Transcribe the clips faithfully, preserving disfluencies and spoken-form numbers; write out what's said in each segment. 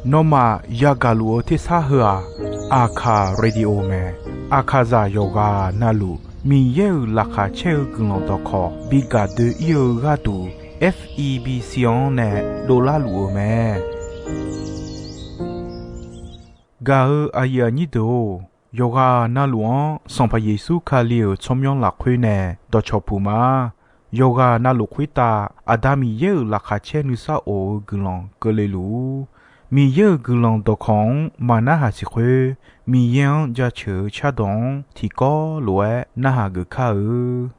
Nawmaf yagaq luf-eu tersar heu-aq, Aqkaq Radio mae. Aqkaqzaq yawqghaq navluf Miqyaer-euq laqkhaq caer-eu guiqlanq dawqkawq bi gaq doe-ir-eu gharduq, F E B C-anr nae dovlar luf-eu mae. Gaq-eu aqyuif aqnyir deuq-or, yawqghaq navluf-anr Sanqpaq Yeqsur Kali-euq tsawrmyanr lafkhoer nae dawqcawq puq ma. Yawqghaq navluf khoertav Aqda Miqyaer-euq laqkhaq caer nuisar of-eu guiqlanq keuvle luf-ur. Miqyaer-euq guiqlanq dawqkawq-anr maq narhaq siq khoer, Miqyaer-anr jaceuq-eu cardawq-anr tiqkawv lof-aer narhaq geuf kar-eu.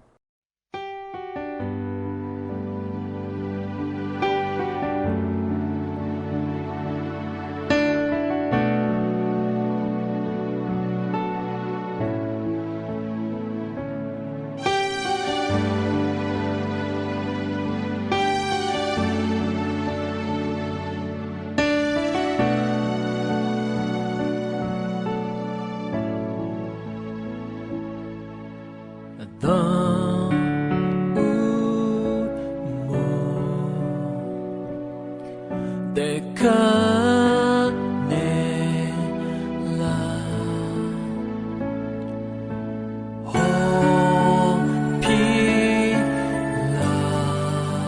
Aqdan uqmov taef kar naeq lar, hawpir lar.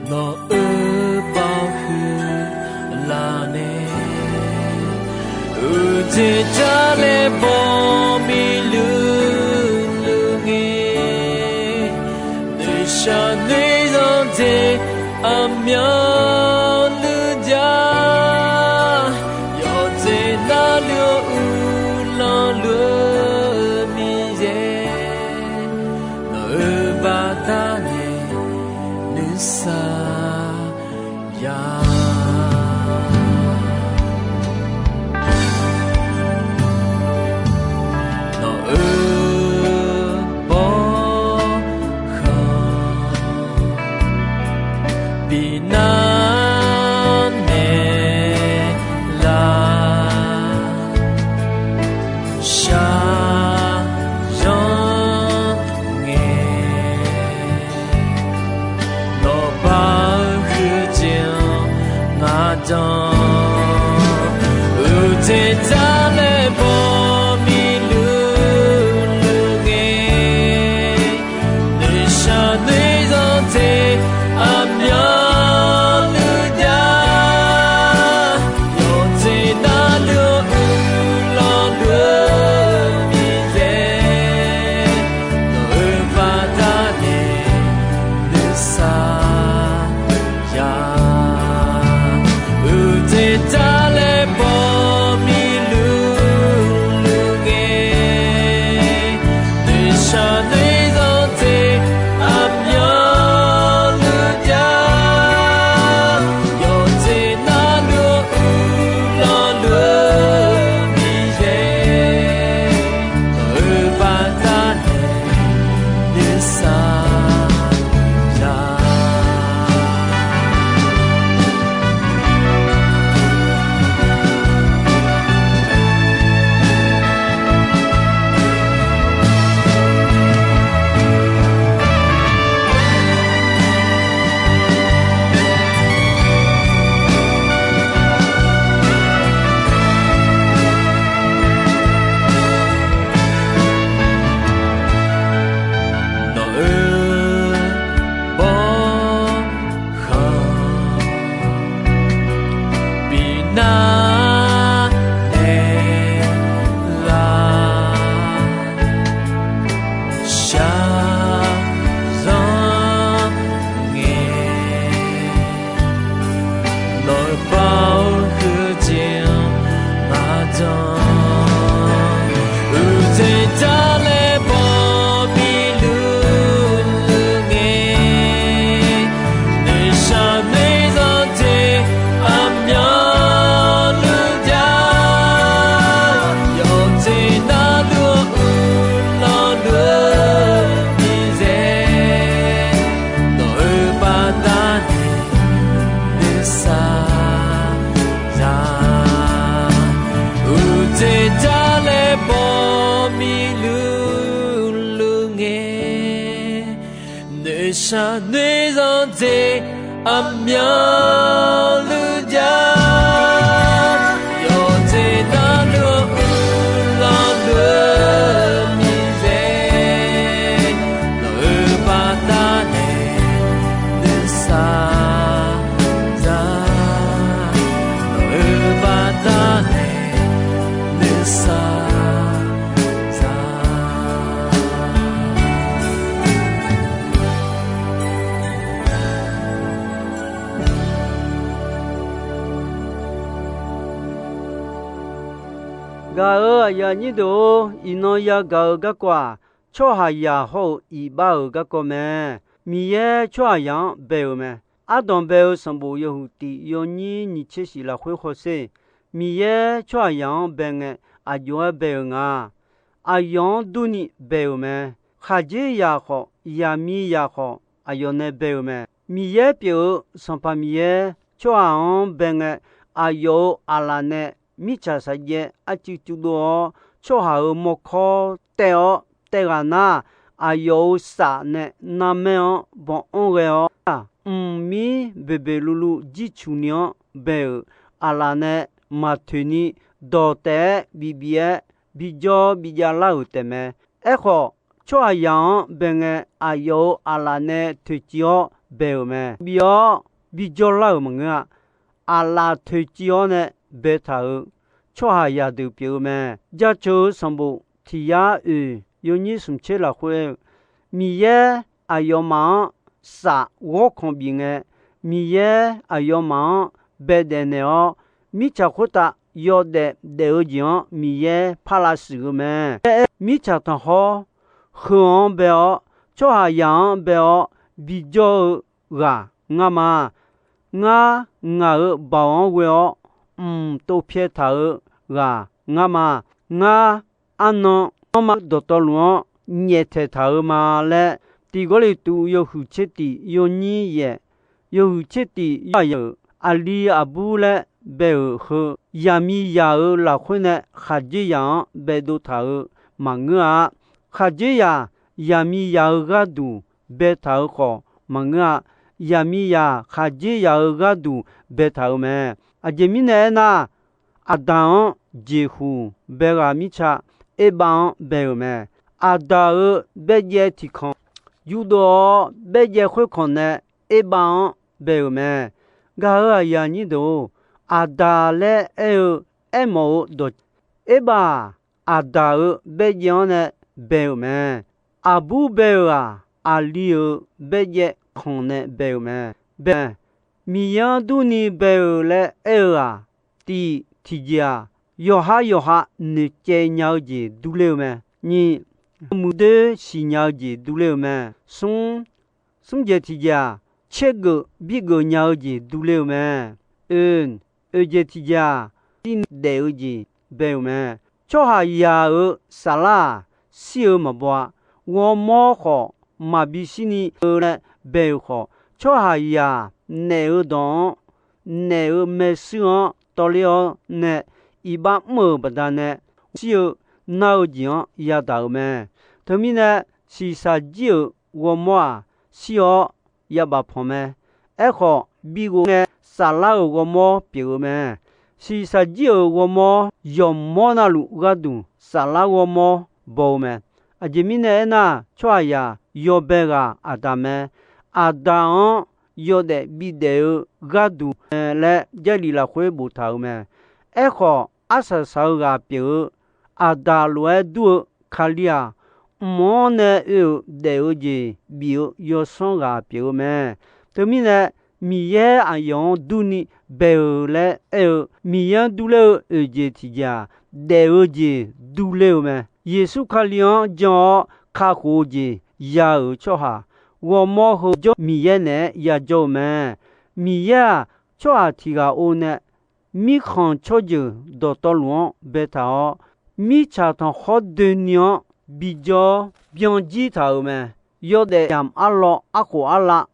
Nawq-euq baoq huiqlar nae, uqjeq jar laer baw miqluq luq ngae, noeqshaq noeqzanq jeq aqmyanluf jar. Yawqjeq navluf-eu uqlanq luf-eu Miqyaer, nawq-euq baqda nae nuisar ya. Nawq-euq bawrkhanq binar naeq lar, shaqzanr ngae. Nawq baoq huiqjeq-anr ngaq danq, uqjeq jar laer baw miqluq luq ngae, noeqshaq noeqzanq jeq aqmyanluf jar. Yawqjeq navluf-eu uqlanq luf-eu Miqyaer, nawq-euq baqda nae nuisar ya. Uqjeq jar laer baw miqluq luq ngae, noeqshaq noeqzanq jeq aqmyanluf jar. Yawqjeq navluf-eu uqlanq luf-eu Miqyaer, nawq-euq baqda nae nuisar ya. Nawq-euq bawrkhanq binar naeq lar, shaqzanr ngae. Nawq-euq baoq huiqjeq-anr ngaq danq, uqjeq jar laer baw miqluq luq ngae, noeqshaq noeqzanq jeq aqmyanluf jar. Yawqjeq navluf-eu uqlanq luf-eu Miqyaer, nawq-euq baqda nae nuisar ya. Uqjeq jar laer baw miqluq luq ngae, noeqshaq noeqzanq jeq Aqmyanluf ja, yawqjeq navluf-anr uiqlanq deuq miqzaeq, nawq-euq baqdanae nuisar za, nawq-euq baqdanae nuisar za. Gaq-euq aqyuif aqnyir deuq-or, iqnan yagaq-eu garkawv-aq, tsawrhaqzaq hawr-eu iqbax-euq garkawv mae. Miqyaer tsawrhaqzaq-anr bae-euq mae. Ardanq bae-eu sanqbof yawhuiq tiq yawnyir nyiq tser shif lafkhoer hawsher. Miqyaer tsawrhaqzaq-anr bae ngae, aqjox-aer bae-euq nga. Aqyawf-anr durni bae-euq mae. Khaqdzerzaq khawf, zaqmiqzaq khawf, aqyawf nae bae-euq mae. Miqyaer pyeuf-eu Sanqpaq Miqyaer tsawrhaq-anr bae ngae, aqyawf-euq aqlaf nae mirtsaq saqjaev arcuiv cuvdov-awr, tsawrhaq-euq mawrkawr taev-awr taev ghaq nar, aqyawf-euq saf nae narmaer-anr banq-anr ghae-awr, mqmir boeqboeq luvluv jircuq ni-anr bae-euq aqlaf nae maqtoeq ni dawq taef-aer bif bif-aer bijawr bijav lar-euq taefmae. Aerkhawf, tsawrhaqzaq-anr bae ngae, aqyawf-euq aqlaf nae toeqciv-awr bae-euq mae. Bif-awr bijawr lar-euq maqngeur-a. Aqlaf toeqciv-awr nae baetaq-euq tsawrhaqzaq deuq pyeuf-eu mae. Jaceuq-eu sanqbof tiq yar oeq yawnyir smq tser lafkhoer-eu, Miqyaer aqyawfmaf-anr saf ghawrkanq bif ngae, Miqyaer aqyawfmaf-anr baedaef naeq-awr, mirtsaq khoertav yawdaef daef-eu jeq-anr Miqyaer par lavshuif-eu mae. Aer, mirtsaq tanqkhawr heu-anr bae-awr, tsawrhaqzaq-anr bae-awr bijawr-eu ghaq ngar ma. Ngar, ngaq-euq baoq-anr ghoe-awr mqtov pyaeq taq-eu ghaq ngar ma. Ngar, arnan nanrma dawqtawvluf-anr nyaeftaeq taq-eu ma laer, tiq Gawrliqtu yawhuiq tser tiq yawnyir yaef, yawhuiq tser tiq yawnyir yaef-euq aqli aqbur laer bae-euq heu, zaqmiqzaq-euq lafkhoer nae khaqdzerzaq-anr baedov taq-eu maqngeur-a. Khaqdzerzaq zaqmiqzaq-euq gharduq baetaq-eu khawf maqngeur-a. Zaqmiqzaq khaqdzerzaq-euq gharduq baetaq-eu mae. Aqjeq mirnae aernar, Aqdaq-anr jeqhuq bae ghaq mirtsa Erbav-anr bae-euq mae. Aqdaq-euq baerjaev tiq kanq yurdov-awr, baerjaev khoerkanq nae Erbav-anr bae-euq mae. Gaq-euq aqyuif aqnyir deuq-or, Aqdaq laer aer-eu aermawf-eu dawq, Erbav-aq, Aqdaq-euq baerjaev-anr nae bae-euq mae. Aqbur bae-euq-aq, aqli-euq baerjaev kanq nae bae-euq mae. Bae, Miqyaer-anr durni bae-euq laer aer-eu-aq, tiq tiqjeq-aq, yawqhar yawqha noeqcaev nya-eu jeq durler-eu mae. Nyiq, muiqdoer siqnya-eu jeq durler-eu mae. Smr, smr jeq tiqjeq-aq, caergeuf birgeuf nya-eu jeq durler-eu mae. Oe, oeq jeq tiqjeq-aq, shirni daef-eu jeq bae-euq mae. Tsawrhaqzaq-euq saflar-aq, shir-eu maqbaw-a. Ghawrmawr khawf maqbi shirni-eu laer bae-euq khawf, tsawrhaqzaq naef-eu dawq-anr, naef-eu maershuir-anr tawvler-awr nae iqbax mr-euq baqdanae, shir-eu nar-eu jeq-anr yadaq-euq mae. Teumirnae, shiqshaq jir-euq ghawrmawr-aq, shir-awr yabaf panq mae. Aerkhawf, bighof ngae saflar-euq ghawrmawr pyeuf-eu mae. Shiqshaq jir-euq ghawrmawr yawqmawr navluf gharduq saflar ghawrmawr baw-eu mae. Aqjeq mirnae aernar, tsawrhaqzaq yawbae ghaq Aqdaq mae. Aqdaq-anr yawdaef bidaef-eu gharduq mae laer Jarlif lafkhoer boftaq-euq mae. Aerkhawf, arsaq saq-eu ghaq pyeuf-eu Aqdaq lof-aer dur-eu Kali-aq, mq-anr nae oe-euq daef-eu jeq bif-eu yawsanr ghaq pyeuf-eu mae. Teumirnae, Miqyaer aqyawf-anr durni bae-euq laer aer-eu, Miqyaer-anr durler-eu oeq jeq tiqjeq-aq, daef-eu jeq durler-eu mae. Yeqsur Kali-anr jan-awr kakhof-eu jeq ya-euq tsawrhaq, ghawrmawr heu jawr Miqyaer naeq-aer yajawr-eu mae. Miqyaer-aq, tsawrhaq tiq ghaq or nae mirkhanq tsawrjeuq dawqtawvluf-anr baetaq-awr, mirtsaq tanqkhawr doeni-anr bijawr byan jir taq-euq mae. Yawdaef yamq arlawv arkhof arlav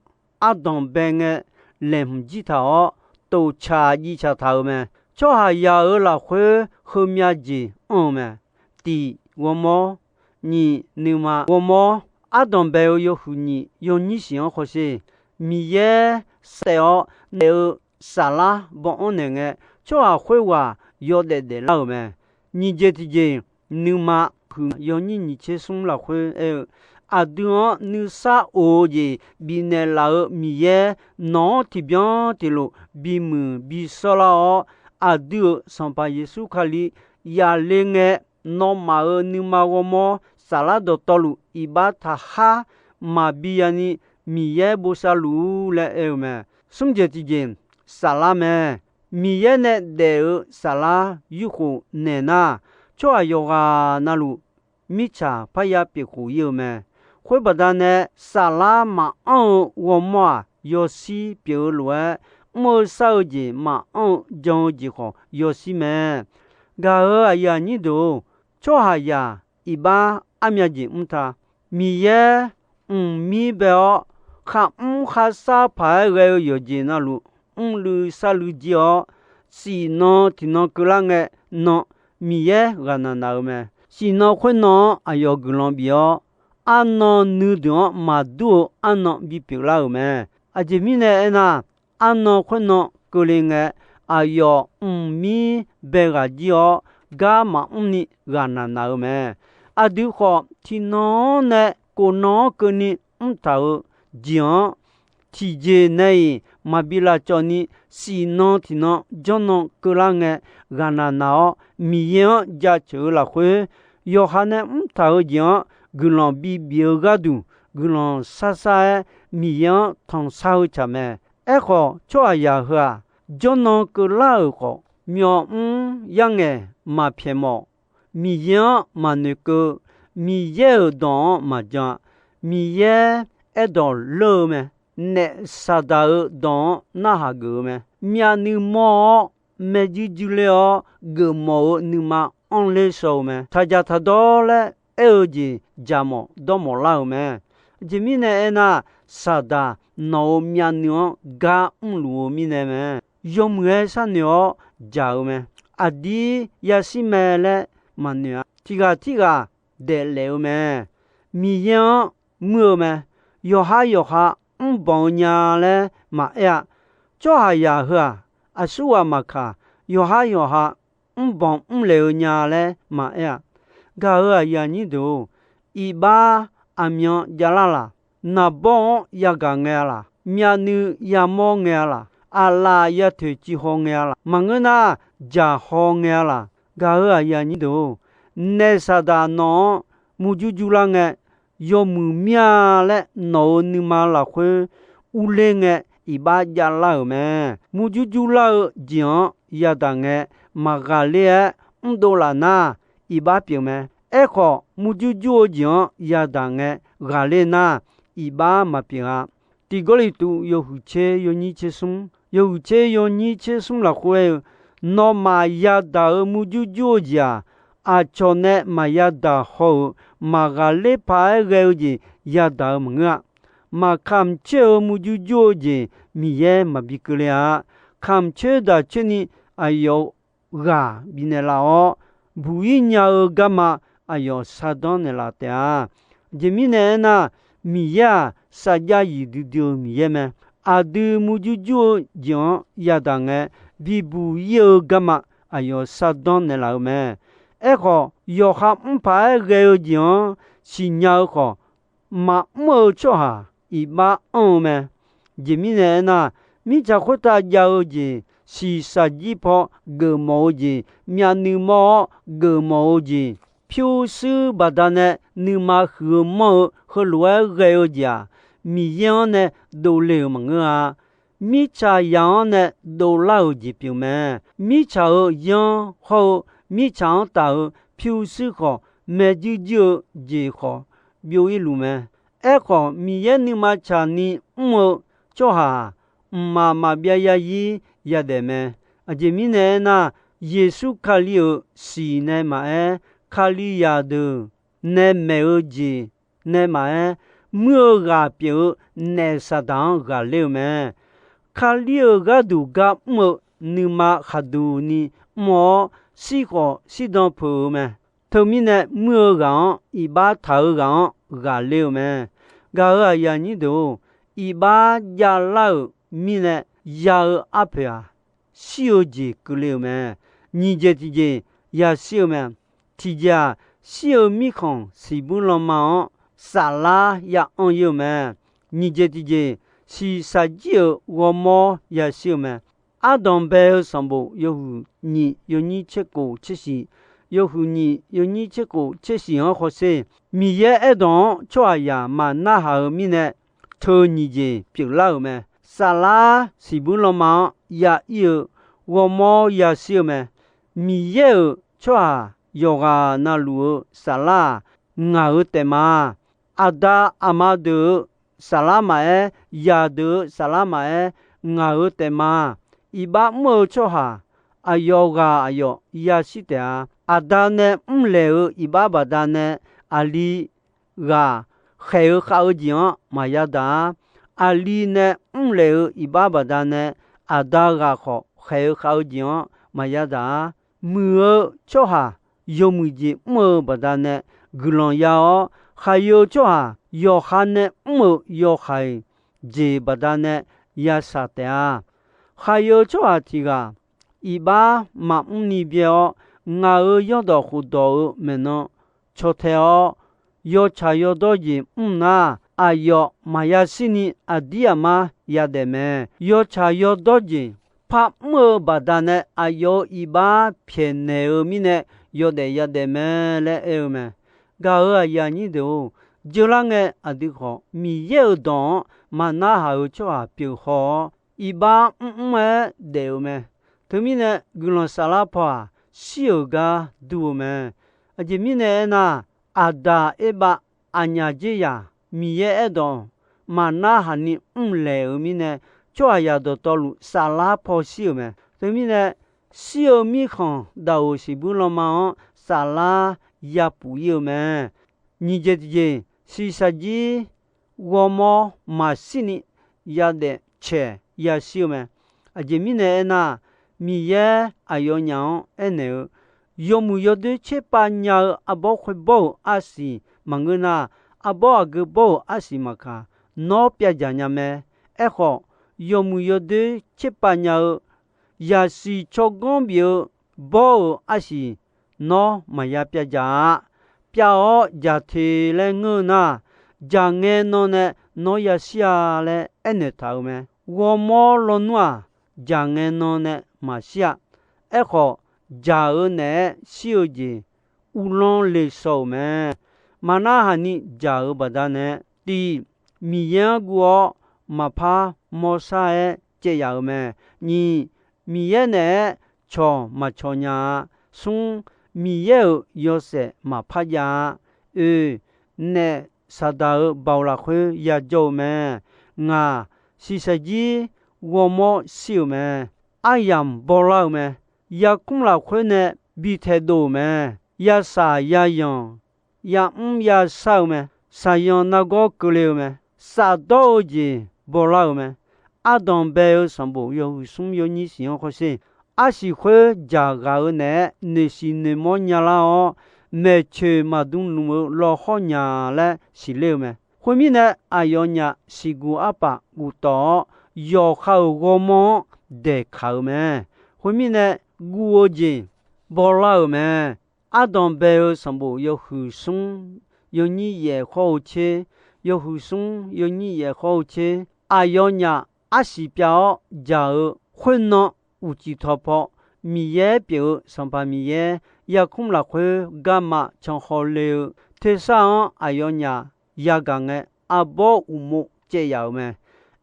ardanq bae ngae laeqhmq jir taq-awr, tof tsaq jiv tsaq taq-euq mae. Tsawrhaqzaq-euq lafkhoer heumyav jeq anr-eu mae. Tiq ghawrmawr, nyiq nuima ghawrmawr, ardanq bae-eu yawhuiq nyiq yawnyir shiq-anr hawsher. Miqyaer saef-awr naeq-eu saflar baw-anr naeq ngae, tsawrhaq khoerghaq yawdaef daeflar-euq mae. Nyiq jeq tiqjeq, nuima huiq yawnyir nyiq tser smr lafkhoer aer-eu, aqdui-anr nuisar of-eu jeq bifnaeq laf-euq Miqyaer, nawq-anr tiqbyan tiqlof bimuiq bisawr lar-awr, aqdui-euq Sanqpaq Yeqsur Kali yaqle ngae, nawmaf-euq nuima ghawrmawr saflar dawqtawvluf iqbax taqkhar maqbi yani Miqyaer bosav luf-ur laer aer-eu mae. Smr jeq tiqjeq, saflar mae. Miqyaer nae daef-eu saflar yurkhof naeq nar, tsawrhaq yawqghaq navluf mirtsaq parya pyeuf khof ir-eu mae. Khoer baqdanae, saflar maqanr-eu ghawrmawr-aq, yawshir pyeuf-eu lof-aer, mr-eu shar-eu jeq maqanr-eu jan-eu jeq khawf yawshir mae. Gaq-euq aqyuif aqnyir deuq-or, tsawrhaqzaq iqbax armya jeq mr ta. Miqyaer mqmir bae-awr, kharmr kharshar paq-aer ghae-eu yawqjeq navluf, mrluiv sharluiv jir-awr, shif nan tiqnan keuvlar ngae, nan Miqyaer ghaqnaq naq-eu mae. Shif nan khoernan-anr aqyawf guiqlanq bif-awr, arnan nuideuq-anr maqdur-eu arnan bipyeuf lar-euq mae. Aqjeq mirnae aernar, arnan khoernan keuvle ngae, aqyawf mqmir bae ghaq jir-awr, gar maqmr ni ghaqnaq naq-eu mae. Aqdui khawf, tiqnan-anr nae kof nan-anr keuvni mrtaq-eu jeq-anr, tiqjeq nae-iq maqbi lavcawv ni, shif nan tiqnan janr nan keuvlar ngae, ghaqnaq naq-awr Miqyaer-anr jaceuq-eu lafkhoer, yawqha nae mrtaq-eu jeq-anr guiqlanq bibif-eu gharduq, guiqlanq sharshar-aer Miqyaer-anr tanqshar-eu tsaq mae. Aerkhawf, tsawrhaqzaq heu-aq, janr nan keuvlar-euq khawf, myawqmr yarngaeq maqpyaeq mawf, Miqyaer-anr maqnoeqkeuv, Miqyaer-euq dawq-anr maqjan-a. Miqyaer aerdawq leur-eu mae. Naef Saqdaq-euq dawq-anr narhaq geuf-eu mae. Myavnuiv mawr-awr, maerjuir juir ler-awr, geufmawf-eu nuima anr ler shaw-eu mae. Taqdzaq taqdawr laer aer-eu jeq dzaqmawf dawrmawf lar-euq mae. Aqjeq mirnae aernar, Saqdaq nawq-euq myavnuiv-anr gar mrluf-eu mirnae mae. Yawmuiq-aer sharnoeq-awr dzaq-eu mae. Aqdir yashir mae laer maqnoeq-a. Tiq ghaq tirghaq daeflaef-eu mae. Miqyaer-anr muir-eu mae. Yawqhar yawqha mrbanq-eu nya laer maqaer-a. Tsawrhaqzaq heu-aq, aqsurghaq maqkaq, yawqhar yawqha mrbanq mrlaeq-eu nya laer maqaer-a. Gaq-euq aqyuif aqnyir deuq-or, iqbax aqmyan javlar laq? Naqbawr-anr yagaq ngae-a laq? Myavnuiv yamawr ngae-a laq? Aqlaf yatoeq civhaw ngae-a laq? Maqngeur nar, jaqhaw ngae-a laq? Gaq-euq aqyuif aqnyir deuq-or, naef Saqdaq nawq-anr murjur jur lar ngae, yawmuiq mir-a laer nawq-euq nuima lafkhoer urler ngae, iqbax javlar-euq mae. Murjur jur lar-eu jeq-anr yadaq ngae, maqghaqler-aer mrdov laf nar, iqbax pyeuf mae. Aerkhawf, murjur jur-eu jeq-anr yadaq ngae ghaqler nar, iqbax maqpyeuf-a. Tiq Gawrliqtu yawhuiq tser yawnyir tser smr, yawhuiq tser yawnyir tser smr lafkhoer aer-eu, nawmaf yadaq-euq murjur jur-eu jeq-aq, aqcawq nae maqya daq haw-euq maqghaqler paq-aer ghae-eu jeq yadaq-eu maqngeur-a. Maqkamq coer-eu murjur jur-eu jeq Miqyaer maqbi keuvle-a. Kamq coer daq coer ni aqyawf ghaq bifnaeq laf-awr, buq-ir nya-eu garma aqyawf shardanr naeqlaf taef-a. Aqjeq mirnae aernar, Miqyaer-aq, sarjax yiq duidui-eu Miqyaer mae. Aqdui murjur jur-eu jeq-anr yadaq ngae, bibuq-ir-eu garma aqyawf shardanr naeqlaf-eu mae. Aerkhawf, yawqha mr paq-aer ghae-eu jeq-anr siqnya-eu khawf, maqmr-eu tsawrhaq iqbax anr-eu mae. Aqjeq mirnae aernar, mirtsaq khoertav jav-eu jeq, shiqshaq jir paw geufmawf-eu jeq, myavnuiv mawr-awr geufmawf-eu jeq, pyurshuir baqdanae nuima huiq-eu manr-eu heulof-aer ghae-eu jeq-aq, Miqyaer-anr nae dovle-euq maqngeur-a. Mirtsaq yaq-anr nae dovlar-euq jeq pyeuf mae. Mirtsaq-euq yanr hawr-eu mirtsaq-anr taf-euq pyurshuir khawf, maeqjuir juir-eu jeq khawf, byov-ir luf mae. Aerkhawf, Miqyaer nuima tsaqni mr-eu tsawrhaq-aq, mqmaq maqbyav zarzir yadaef mae. Aqjeq mirnae aernar, Yeqsur Kali-euq siq nae maqaer, Kalizaq deuq nae maeq-eu jeq nae maqaer, muir-eu ghaq pyeuf-eu naef Saqdaq-anr ghaqler-eu mae. Kali-euq gharduq gar mr-eu nuima khaqduq ni mr-awr, shirkhawf shirdan peuq-eu mae. Teumirnae, muir-eu ghaq-anr iqbax taq-eu ghaq-anr ghaqler-eu mae. Gaq-euq aqyuif aqnyir deuq-or, iqbax javlar-euq mirnae ya-eu arpoeq-aq, shir-eu jeq keuvle-euq mae. Nyiq jeq tiqjeq yashir-eu mae. Tiqjeq-aq, shir-eu mirkhanq siqbuir lanma-anr saflar ya anr-ir-eu mae. Nyiq jeq tiqjeq, shiqshaq jir-euq ghawrmawr yashir-eu mae. Ardanq bae-eu sanqbof yawhuiq nyiq yawnyir tser khof tser shiq, yawhuiq nyiq yawnyir tser khof tser shiq-anr hawsher. Miqyaer aerdawq-anr tsawrhaqzaq maqnarhaq-eu mirnae, teu nyiq jeq pyeuflar-euq mae. Saflar siqbuir lanma-anr ya ir-eu ghawrmawr yashir-eu mae. Miqyaer-euq tsawrhaq yawqghaq navluf-eu saflar-aq, ngaq-euq taef ma. Aqda aqma deuq-eu saflar maqaer, zaqdeuq-eu saflar maqaer, ngaq-euq taef ma. Iqbax mr-eu tsawrhaq aqyawf ghaq aqyawf yashir taef-a. Aqda nae mrlaeq-eu iqbax baqdanae aqli ghaq khaeq-eu khav-eu jeq-anr maqya daq-a. Aqli nae mrlaeq-eu iqbax baqdanae aqda ghaq khawf khaeq-eu khav-eu jeq-anr maqya daq-a. Muiq-eu tsawrhaq yawmuiq jeq mr-eu baqdanae guiqlanq ya-awr, khaqyeu tsawrhaq yawqha nae mr-eu yawhaiq jeq baqdanae ya shaq taef-a. Khaqyeu tsawrhaq tiq ghaq iqbax maqmrni byae-awr, ngaq-euq zanrdawq khofdawq-euq maeqnan caw tae-awr, yawtsaq yawdawr jeq mr nar, aqyawf maqya shirni aqdir aqmar yadaef mae. Yawtsaq yawdawr jeq par mr-eu baqdanae aqyawf-euq iqbax pyaeqnaeq-eu mirnae yawdaef yadaef mae laer aer-eu mae. Gaq-euq aqyuif aqnyir deuq-or, jeurlar ngae aqdui khawf Miqyaer-euq dawq-anr maqnarhaq-euq tsawrhaq pyeuf haw-awr, iqbax mrmr-aer daef-eu mae. Teumirnae guiqlanq saflar paw-aq, shir-euq gar dur-eu mae. Aqjeq mirnae aernar, Aqdaq Erbav aqnyaf dzerzaq Miqyaer aerdawq maqnarhaq ni mrlaeq-euq mirnae, tsawrhaqzaq dawqtawvluf saflar paw shir-euq mae. Teumirnae, shir-eu mirkhanq daqoq siqbuir lanma-anr saflar yapuf ir-eu mae. Nyiq jeq tiqjeq, shiqshaq jir ghawrmawr maqshirni yadaef caeq yashir-eu mae. Aqjeq mirnae aernar, Miqyaer aqyawfnyaf-anr aernaeq-eu, yawmuiq yawdoer tserpav nya-eu arbawr khoerbawr-euq arsiq maqngeur nar, arbawr aqgeu bawr-euq arsiq maqkaq, nawr pyavdzaq nya mae. Aerkhawf, yawmuiq yawdoer tserpav nya-eu yaqsiq tsawrganr bif-eu bawr-euq arsiq nawr maqya pyavdzaq-a. Pyav-awr dzaq te laer ngeur-eu nar, dzaq ngae nan nae nawr yashir-a laer aernaeq taq-euq mae. Ghawrmawr lawnmr-aq, dzaq ngae nan nae maqshir-a. Aerkhawf, dzaq-eu naeq-aer shir-eu jeq uvlanr le shaw-euq mae. Maqnarhaq ni dzaq-euq baqdanae, tiq, Miqyaer-anr guv-awr maqpar mawrshar-aer caev yaf-euq mae. Nyiq, Miqyaer naeq-aer cawq maqcawq nya-a. Smr, Miqyaer-euq yawshaef maqpar jav-a. Oe, naef Saqdaq-euq baoq lafkhoer yajawr-eu mae. Ngaq, shiqshaq jir ghawrmawr shir-euq mae. Aryamq bawlar-euq mae. Yarkmr lafkhoer nae bi taedov-euq mae. Yashaq yayanq, yamr yashar-eu mae. Shaqyanq nargawr keuvle-eu mae. Shafdawr-eu jeq bawlar-euq mae. Ardanq bae-eu sanqbof yawhuiq smr yawnyir siq-anr hawsher. Arsiq khoer dzaq ghaq-eu naeq-aer noeqshiq noeqmawr nyalar-awr, maeqtsoeq maqdm lmq-eu lawhawr nya laer siqler-eu mae. Khoermirnae, aqyawfnyaf siqguq arpaf guftawf-awr, yawqha-euq ghawrmawr-anr daeqkaq-euq mae. Khoermirnae, guv-eu jeq bawlar-euq mae. Ardanq bae-eu sanqbof yawhuiq smr yawnyir yaef khawr-eu tser, yawhuiq smr yawnyir yaef khawr-eu tser, aqyawfnyaf arsiq pyav-awr dzaq-eu khoernan uqcif tawqpaw, Miqyaer pyeuf-eu Sanqpaq Miqyaer yarkmr lafkhoer garma canhaw le-eu tersar-anr aqyawfnyaf yagaq ngae, arbawr uqmov caev yaf-euq mae.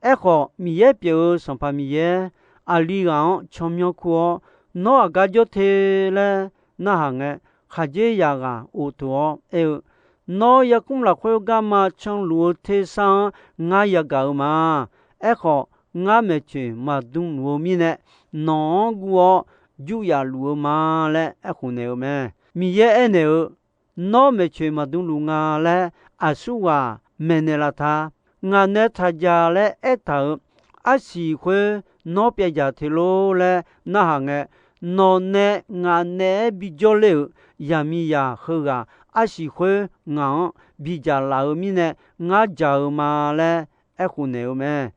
Aerkhawf, Miqyaer pyeuf-eu Sanqpaq Miqyaer aqli ghaq-anr tsawrmyanr kur-awr, nawr aqgar jawr te laer narhaq ngae, khaqdzerzaq ghaq of teuq-awr aer-eu, nawr yarkmr lafkhoer garma canluf-eu tersar-anr ngar yagaq-eu ma. Aerkhawf, ngar maeqtsoeq maqdm luf-eu mirnae, nawq-anr guv-awr juryaf luf-eu ma laer aerkhof naeq-eu mae. Miqyaer aernaeq-eu, nawr maeqtsoeq maqdm luf nga laer aqsurghaq maeqnaeq laf ta. Ngaq nae taq jaq laer aertaq-euq arsiq khoer nawr pyav jaq te lor laer narhaq ngae, nawq nae ngaq naeq-aer bijawr ler-euq zaqmiqzaq heughaq arsiq khoer ngaq-anr bijaq laf-eu mirnae, ngar jaq-eu ma laer aerkhof naeq-eu mae.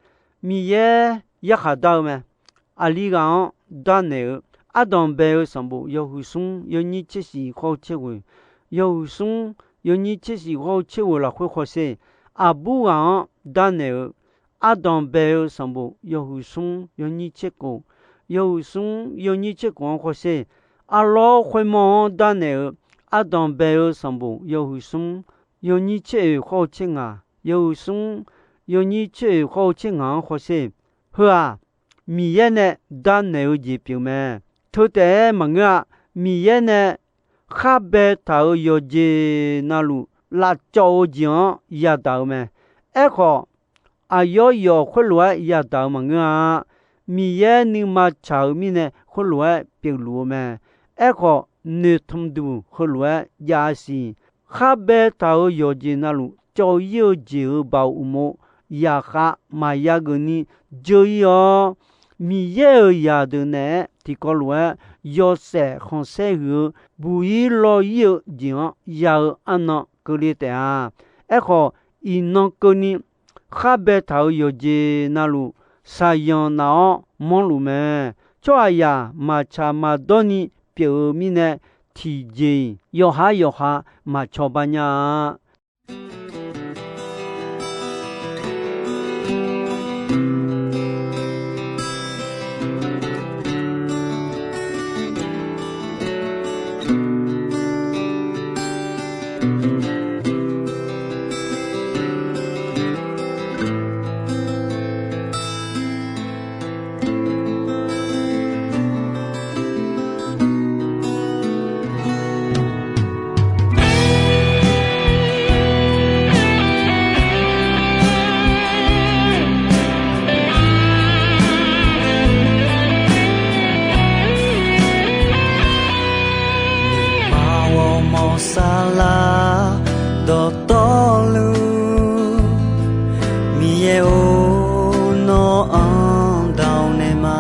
Miqyaer yarkhaq dar-eu mae. Aqli ghaq-anr darnaeq-eu, ardanq bae-eu sanqbof yawhuiq smr yawnyir tser shif khawr-eu tser ghoeq, yawhuiq smr yawnyir tser shif khawr-eu tser ghoeq lafkhoer khawsher. Aqbur ghaq-anr darnaeq-eu, ardanq bae-eu sanqbof yawhuiq smr yawnyir tser khof, yawhuiq smr yawnyir tser khof-anr khawsher. Arlawr khoermawr-anr darnaeq-eu, ardanq bae-eu sanqbof yawhuiq smr yawnyir tser oeq khawr-eu tser ngaq, yawhuiq smr yawnyir tser oeq khawr-eu tser ngaq-anr khawsher. Heu-aq, Miqyaer nae darnaeq-eu jeq pyeuf mae. Teu taef-aer maqngeur-a. Miqyaer nae khar baetaq-euq yawqjeq navluf lavcawv-eu jeq-anr yadaq-eu mae. Aerkhawf, aqyawf yawf khoerlof-aer yadaq-eu maqngeur-a. Miqyaer nuima tsaq-eu mirnae khoerlof-aer pyeufluf-eu mae. Aerkhawf, noeqtmq duq heulof-aer jav-a siq. Khar baetaq-euq yawqjeq navluf cawv-ir-eu jeq-euq baoq uqmov zaqkhav maqya geufni dzeur-ir-awr, Miqyaer-euq zaqdeuq naeq-aer tiqkawv lof-aer yawshaef khanqsaer huiq-eu buq-ir law-ir-eu jeq-anr ya-eu arnan keuvle taef-a. Aerkhawf, iqnan keuvni khar baetaq-euq yawqjeq navluf shaqzanq naf-awr manrluf mae. Tsawrhaqzaq maqtsaq maqdawr ni pyeuf-eu mirnae, tiqjeq-iq yawqhar yawqha maqcawba nya-a. Nuima ghawrmawr saflar dawqtawvluf, Miqyaer-or, nawr-anr dawq naeq ma.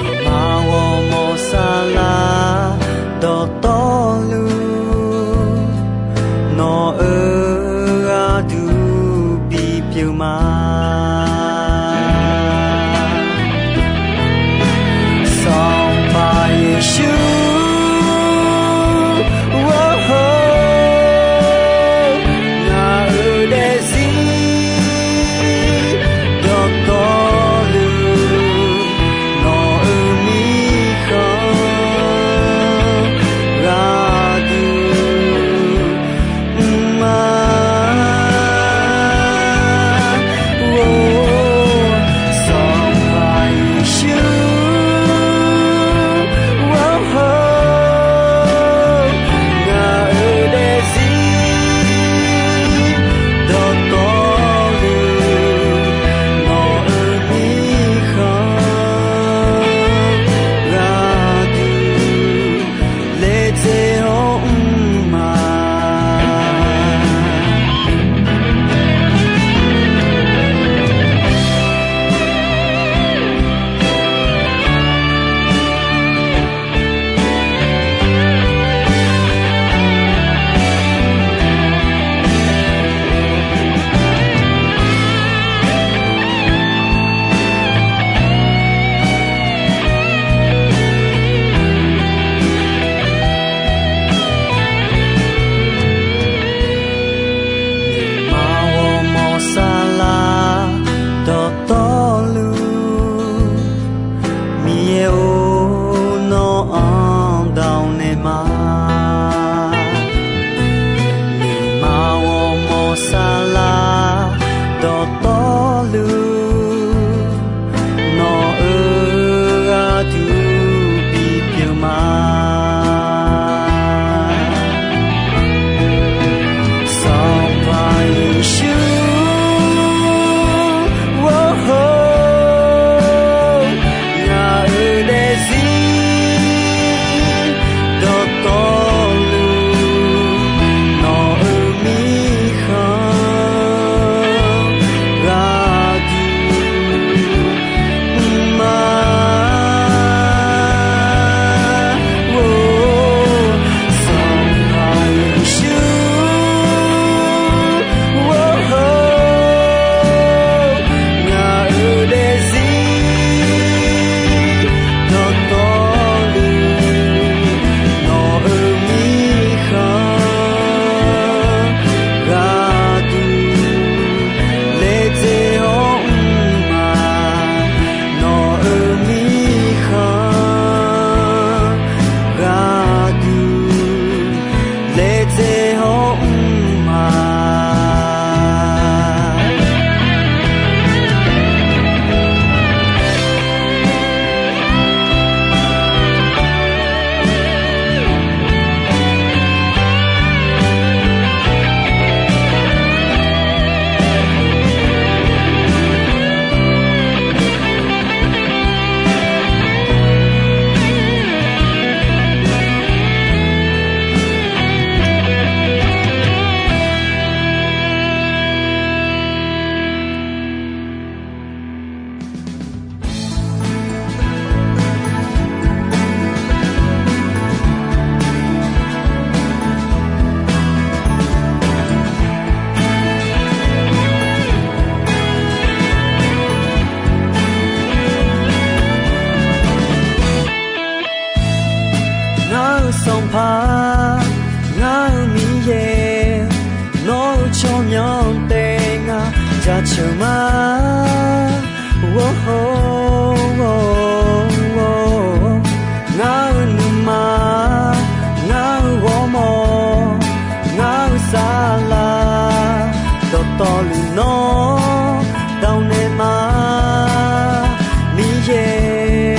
Nuima ghawrmawr saflar dawqtawvluf, nawq-euq gharduq bipyeuf ma. Sanqpaq Yeqsur, ngaq-euq daefzir dawqtawvluf, nawq-euq mirkhanq gharduq mr ma. Or, Sanqpaq Yeqsur, ngaq-euq daefzir dawqtawvluf, nawq-euq mirkhanq gharduq laejae-awr mr ma. Nuima ghawrmawr saflar dawqtawvluf, Miqyaer-or, nawr-anr dawq naeq ma. Nuima ghawrmawr saflar dawqtawvluf, nawq-euq gharduq bipyeuf ma. Sanqpaq Yeqsur-or, ngaq-euq daefzir dawqtawvluf, nawq-euq mirkhanq gharduq Ceuq ma, ngar-eu nuima, ngar-eu ghawrmawr, ngar-eu saflar, dawqtawvluf nawr dawq naeq ma, Miqyaer.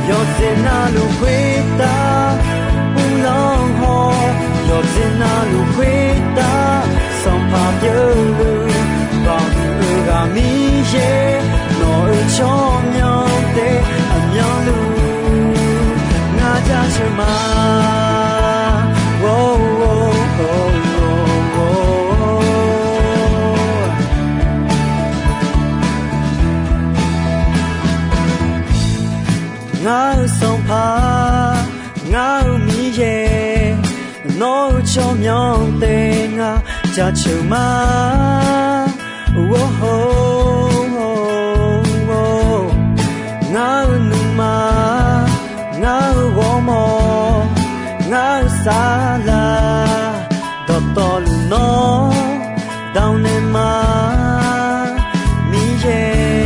Yawqjeq navluf khoertav uvlanr haw, yawqjeq navluf khoertav sanqpaq pyeuvluf, baqhuiq-eu ghaq Miqyaer, nawq-euq tsawrmyanr taef aqmyanluf, ngar jaceuq ma. Ngar-eu Sanqpaq, ngar-eu Miqyaer, nawq-euq tsawrmyanr taef ngar jaceuq ma. Ngar-eu nuima, ngar-eu ghawrmawr, ngar-eu saflar, dawqtawvluf nawr dawq naeq ma, Miqyaer.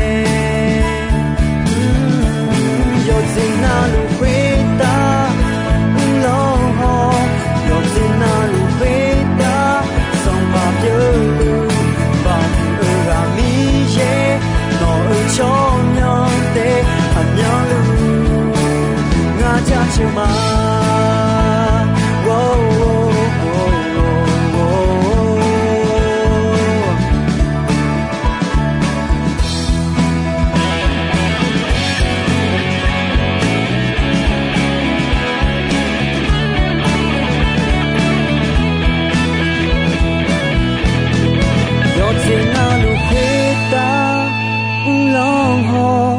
Yawqjeq navluf khoertav uvlanr haw, yawqjeq navluf khoertav sanqpaq pyeuvluf, baqhuiq-eu ghaq Miqyaer, nawq-euq tsawrmyanr taef aqmyanluf, ngar jaceuq ma. Yawqjeq navluf khoertav uvlanr haw,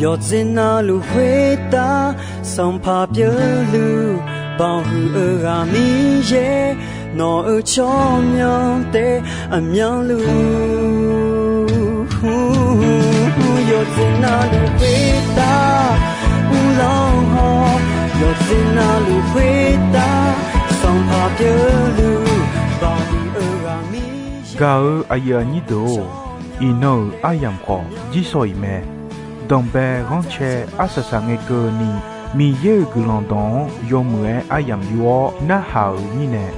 yawqjeq navluf khoertav sanqpaq pyeuvluf, baqhuiq-eu ghaq Miqyaer, nawq-euq tsawrmyanr taef aqmyanluf, yawqjeq navluf khoertav uvlanr haw, yawqjeq navluf khoertav sanqpaq pyeuvluf, baqhuiq-eu ghaq Miqyaer. Gaq-eu aqyuif aqnyir deuq-or, iqnan-euq aryamq khawf jirsawq iq mae. Danqbae ghanrcae arsaq saq ngae keuvni, Miqyaer-euq guiqlanq dawq-anr yawmuiq-aer aryamq yur-awr narhaq-euq mirnae,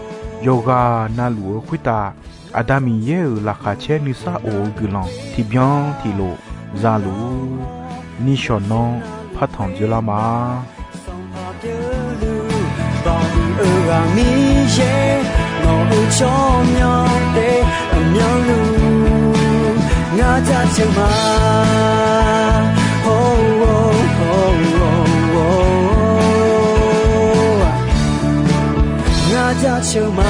yawqghaq navluf-eu khoertav Aqda Miqyaer-euq laqkhaq caer nuisar of-eu guiqlanq tiqbyan tiqlof za luf-ur. Nishawq nanr partanq dzoerlar ma. Sanqpaq pyeuvluf, baqhuiq-eu ghaq Miqyaer, nawq-euq tsawrmyanr taef aqmyanluf, ngar jaceuq ma. Ngar jaceuq ma.